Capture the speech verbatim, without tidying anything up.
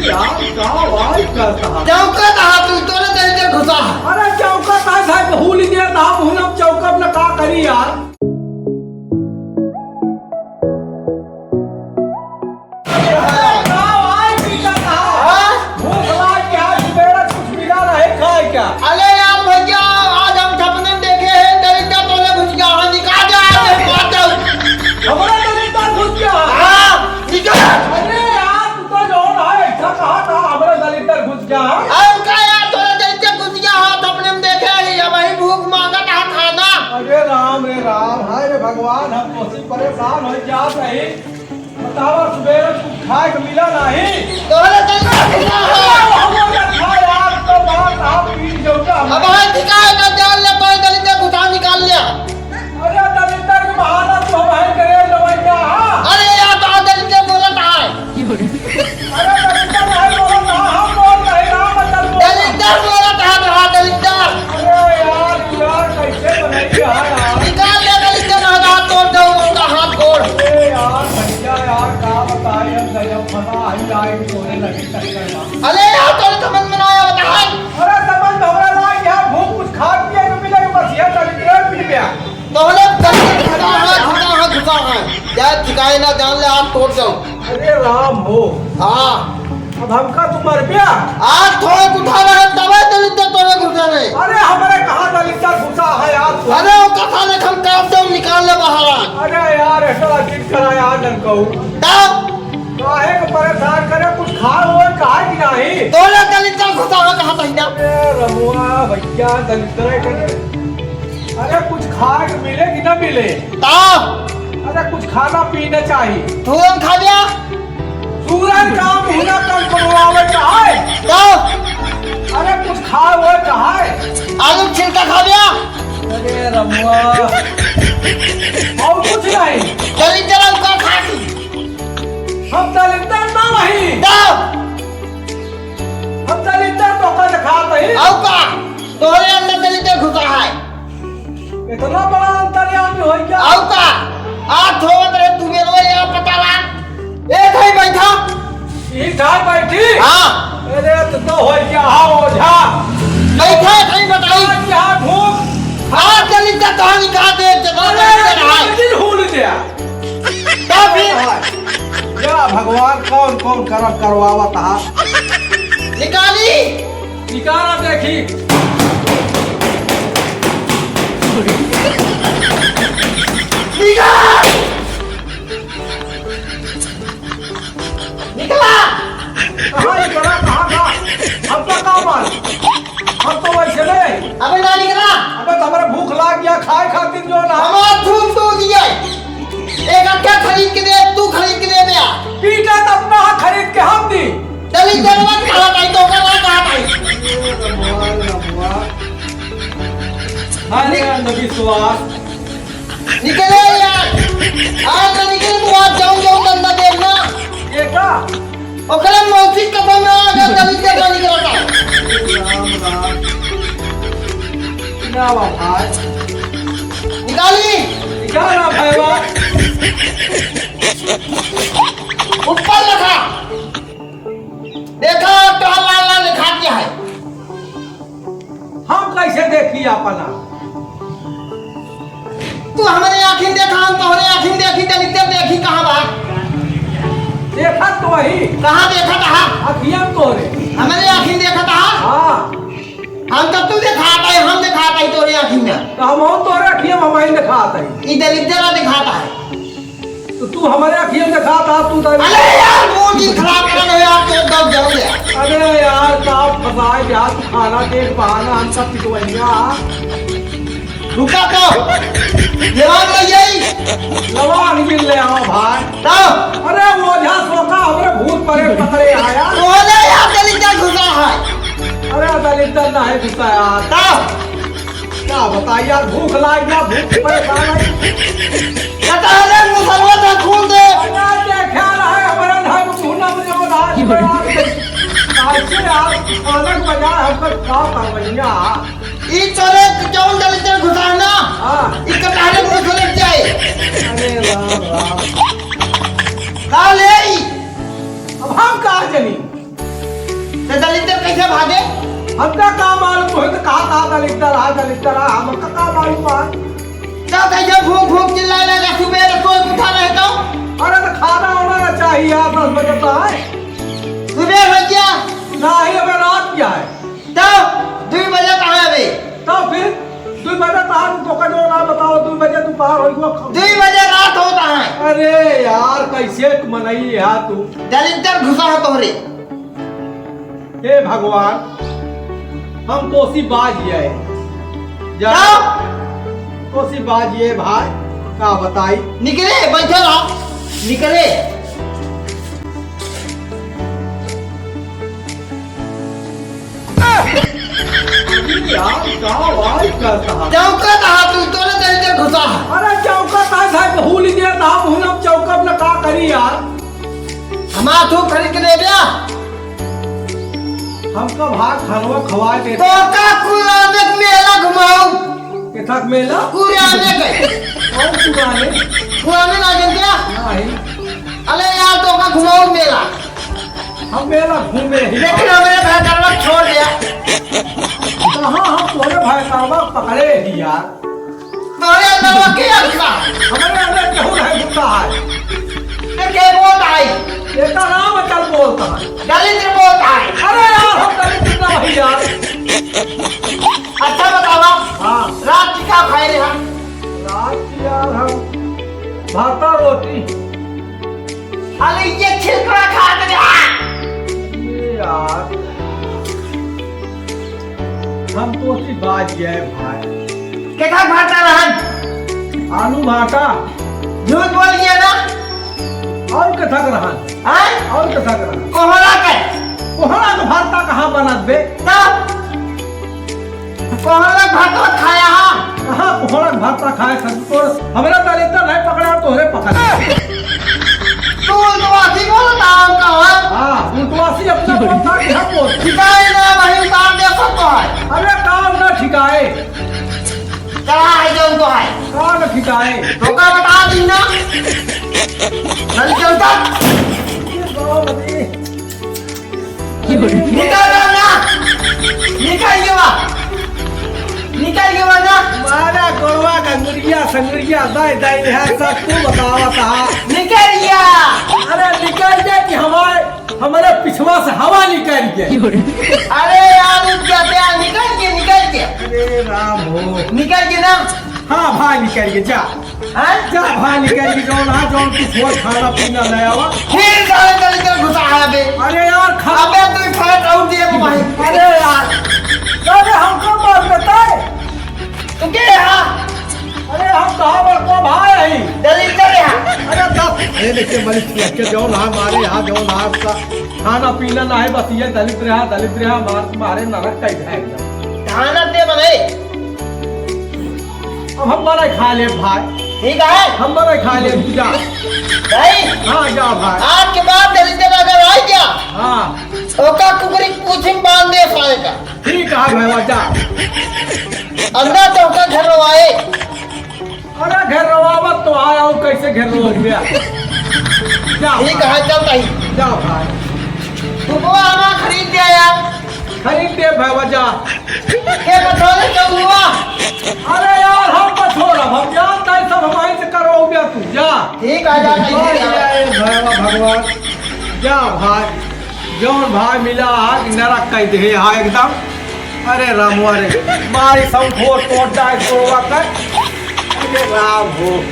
यार, का आवाज करता है? चौकत हा तू, तोरे दलिद्दर घुसा है। अरे चौकत हा, साहब, भूल गया था, भूल, अब चौकत न का करी यार। अरे का आवाज करता है? हाँ? भूख लाग क्या, सुबेरे कुछ मिला रहे खाए क्या? अरे यार भैया, आज हम सपने में देखे हैं, दलिद्दर तोरे घुस गया, हाँ, निकाल दे, आज हम मार दो। हमारा दलिद्दर घुस गया? हाँ, निकाल। अरे यार, तू तो जौन है, ऐसा कहा था, हमारा दलिद्दर घुस गया? अब का यार, तोरा दलिद्दर घुस गया, हाँ, सपने में देखे ही, अब वही भूख मांगत है खाना। अरे राम रे राम, हाय रे भगवान, हम तो परेशान हो जात रही। बतावा, सुबेरे कुछ खाए के मिला नहीं। तोहरे तो इतना खिला है। अरे, हम लोग का खा यार, तो बात आप पीट जाऊंगा। अब भाई ठिकाए ना जान ले, तो दलिद्दर घुसा निकाल लिया। अरे, दलिद्दर के बहाना तू हम है करे दवाइया, हाँ? अरे यार, तो दलिद्दर बोलत है। अरे, दलिद्दर नहीं बोलत है, हम बोल रहे, राम बचन बोल। दलिद्दर बोलत है, तो हाँ, दलिद्दर। अरे यार, तू यार कैसे बनैया है यार? निकाल ले दलिद्दर, हाथ तोड़ दो, उनका हाथ गोड़। अरे यार, भैया यार, का बताई, हम गजब फंसा है, आए तोरे लगे चक्कर में। अरे यार, तोरे समझ में ना आया, बता है। अरे समझ में हमरा ना आया, भूख कुछ खा पिए के मिले, बस ये दलिद्दर पी गया। तोहरे दलिद्दर घुसा है, घुसा है, घुसा है। जा ठिकाए ना जान ले, हाथ तोड़ दो। अरे राम हो। हाँ। अब हमका तू मर गया? आज थोड़े उठा रहे, तबे दलिद्दर तोरे घुसा रहे। अरे हमरे कहाँ दलिद्दर घुसा है यार तू? अरे वो कथा लेखन कर दो, निकाल ले बाहर। अरे यार, ऐसा चिट करा यार, ननकऊ। तब? काहे को परेशान करे, कुछ खा हो, काहे की नहीं? तोरे दलिद्दर घुसा है, कहाँ तहिना? अरे रमुआ, भैया, दलिद्दर है कहीं। अरे कुछ खाए के मिले कि ना मिले? ता? अरे कुछ खाना पीना चाहिए। तू हम खा लिया? सूरज का मुहला कल बनवावे का है। ता? अरे कुछ खाए हुए का है? आलू छिलका खा लिया? अरे रमुआ, और कुछ नहीं। दलिद्दर का खा ली। हम दलिद्दर ना नहीं। ता? हम दलिद्दर तो का दिखात ही। आऊ का? तोहरे अंदर दलिद्दर घुसा है। इतना बड़ा अंतर्यामी हो गया। आऊ का? आ धोवत रहे तू मेरो या पता ला। ए धाई बैठा। ई धाई बैठी? हाँ। अरे तो, तो हो गया, हाँ ओझा। बैठा धाई बताई। क्या भूख? आ दलिद्दर कहाँ निकाल दे, जब अरे, दलिद्दर है। दिल भूल गया। तब फिर? या भगवान, कौन कौन करम करवावत हा? निकाली। निकाला देखी। निकाल। निकला। कहाँ निकला, कहाँ था? हमका का मालूम? हम तो वैसे नहीं। अबे ना निकला। अबे तो हमारे भूख लाग गया, खाए खातिर जो ना। हमार धूप तो दिया। एक अक्का खरीद के दे, तू खरीद के दे बे। पीटा तो अपना हाथ खरीद के हम दी। चली जरूरत कहाँ भाई, तो का कहाँ भाई? अरे अंधविश्वास। निकले यार। आज ना निकल, तू आज जाऊं, जाऊं, धंधा देखना। ये का? ओकरे मौसी कसम ना, अगर दलित के पानी के बता। राम, राम। क्या बात है? निकाली। निकाल ना भाई, वाह। ऊपर लगा। देखा, तो लाल लाल लिखा दिया है। हम कैसे देखी अपना? तू हमरे आँखिन देखा, हम तोहरे आँखिन देखी, दलिद्दर देखी कहाँ बा? देखत तो वही। कहाँ देखत हा? अखियन तोहरे। हमरे आँखिन देखत हा? हाँ। हम तो तू देखात है, हम देखात है तोहरे आँखिन में। तो हम और तोहरे आँखियन में हम ही देखात है। ई दलिद्दर देखात है। तो तू हमरे अखियन देखात हा, तू तो अरे यार, मूड ही खराब कर रहे हो यार, तो दब जाओगे। अरे यार, का फंसाए यार, तू खाना दे, बहाना हम सब पिटवैया। रुका तो, जवाब नहीं आई। जवाब नहीं मिल रहे हो भाई। तो? अरे ओझा सोखा, हमरे भूत परे पकड़े आया। तो अरे यार, दलिद्दर घुसा है। अरे दलिद्दर ना है घुसा यार। तो? क्या बताई यार, भूख लाग गया, भूख परेशान है। कहता है, "ले मुसलवा का खून दे।" अरे, क्या ख्याल है, हमारा घर में खून ना मुझे वो रात में यार, आज से यार, खाना के बजाय हमको क्या करवैया? ई तोरे जौन दलिद्दर घुसा है ना, हाँ। ई कहता है, मुसलवा जाए। अरे राम, राम। का ले आई? अब हम कहाँ चली? हमका का मालूम, तोहे तो कहा था दलिद्दर हा, दलिद्दर हा, हमका का मालूम बा? का कहिए भूख भूख चिल्लाए लगा, सुबह से कोई उठा नहीं तो? अरे तो खाना होना चाहिए यार, दस बजे तो है। सुबह हो गया। नहीं, अबे रात क्या है? तो दुई बजे कहाँ अबे? तो फिर दुई बजे तो हम तो का जो ना बताओ, दुई बजे दोपहर हो गया। दुई बजे रात होता है। अरे यार, कैसे मनई है तू? दलिद्दर घुसा है तोहरे। हे भगवान, हम तोसी बाज आए। जा। का? तोसी बाज ये भाई, का बताई? निकले, बैठे रहो। निकले। अरे यार, का आवाज करता है? चौकत हा तू, तोरे दलिद्दर घुसा है। अरे चौकत हा, साहब, भूल गया था, भूल, अब चौकत में का करी यार? हमार धूप खरीद के दे दिया। हमका भाग खानवा खवा दे। तो का कुराने के मेला घुमाऊ? केथा के मेला? कुराने के। कौन कुराने? कुराने ना जानते? नहीं। अरे यार, तो का घुमाऊ मेला? हम मेला घूमे ही। लेकिन हमरे भाई करवा छोड़ दिया। कहाँ हम तोरे भाई करवा पकड़े ही यार? तोरे अंदर वो के अंदर? हमारे अंदर केहू नहीं घुसा है। ये के बोलता है? ये तो राम अचल बोलता है। दलित बोलता है। अरे यार, हम दलित ना भाई यार। अच्छा बतावा। हाँ। रात की का खाए रहे हम? रात की यार हम भाता रोटी। अरे ये छिलका खा गया। ये यार, हम तोसी बाज गए भाई। केथा भाटा रहन? आलू भाटा। झूठ बोल गया ना? और केथा के रहन? हाँ? और केथा के रहन? कोहड़ा के। कोहड़ा के भाटा कहाँ बनत बे? तब? कोहड़ा के भाटा खाया हा? कहाँ कोहड़ा के भाटा खाए था? तो हमरा दलिद्दर नहीं पकड़ा, तोहरे पकड़ा। तू उल्टवासी बोलता है हमका, हाँ? हाँ, उल्टवासी अपना बोलता कि हम बोल। ठिकाए ना वही उतार दे सकता है। अरे काम ना ठिकाए। चला है जो उनको है। काम ना ठिकाए। तो का बता दी ना? चल चलता। ये बात अभी निकल रहा ना। निकल गया। निकल गया ना। मारा गोड़वा का गुड़िया संगुड़िया दाई दाई है, सब तू बतावा था। निकल गया। अरे निकल गया कि हमारे, हमारे पिछवा से हवा निकल गया। अरे यार, रुक जा, क्या निकल गया, निकल गया। अरे राम हो। निकल गया ना। हाँ भाई, निकल गया, जा। हैं? जा भाई, निकल के जौन, हाँ, जौन तू खोज खाना पीना ले आवा। फिर गाड़ी चल के घुसा आया बे। अरे यार, खा- अबे तू फैट आउट दिए भाई। अरे यार, अरे हमको मार देता है। तू के है? अरे हम कहाँ पर को भाई है? दलिद्दर है। अरे दस, अरे देखिए, मलिक के जौन, हाँ, मारे यहाँ जौन, हाँ, का खाना पीना ना है, बस ये दलित रहा, दलित रहा, मार, मारे नरक का ही है एकदम। खाना ते बने। अब हम बना खा ले भाई। ठीक है। हम बना खा ले, तू जा। भाई। हाँ, जा भाई। आज के बाद दलित अगर आ गया, हाँ। ओका कुकरी पूछी बांध दे साले का। ठीक है भाई, जा। अंदर तो ओका घर आए। अरे घर रवावत तो आया हूँ, कैसे घर रवा गया? जा ठीक भाई। है, चलता ही। जा भाई। तू को आना खरीद दिया यार। खरीद दे भाई, जा। के बथोरे चौगुआ? अरे यार, हम बथोरा, हम जानता है सब हमारे से करो हो गया तू, जा। ठीक है, जा, जा, ठीक है। जा, ए भैया भगवान, जा भाई, जौन भाई मिला आज नरक कह दे हा एकदम। अरे रामुआ रे, मारी सब फोड़ तोड़ डाल तोड़वा कर। अरे राम हो।